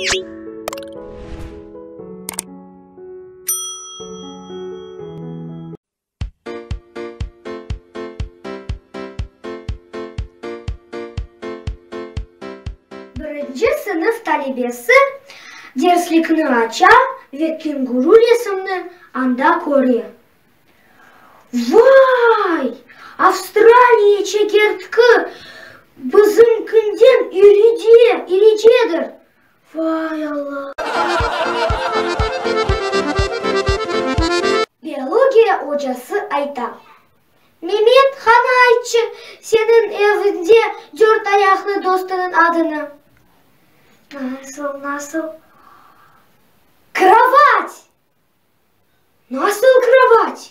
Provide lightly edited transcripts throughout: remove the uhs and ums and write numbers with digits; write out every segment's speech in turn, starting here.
Birinci sınıf talebesi derslikni aça ve kenguru resimni anda köre. Vay! Avstraliya çegertki bizimkinden iri de, iricedir! Vay Alla! Biologiya ocası ayta. Memet, qana aytçı, seniñ eviñde dört ayaqlı dostunıñ adını? Nasıl, nasıl? Krovat! Nasıl krovat?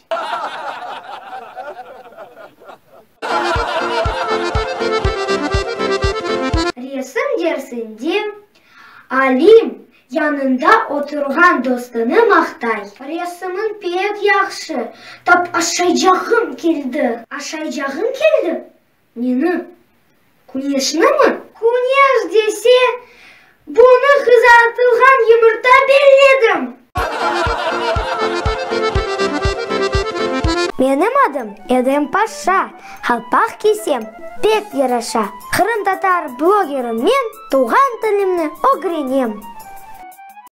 Resim dersinde Alim yanında oturğan dostunı maqtay. Resimiñ pek yahşı, tap aşaycağım keldi. Aşaycağıñ keldi? Neni? Küneşnimi? Küneş dese, bunı qızartılğan yımırta belledim. Menim adım Edem Paşa, qalpaq kiysem, pek yaraşa. Qırımtatar blogerim men, tuvğan tilimni ögrenem.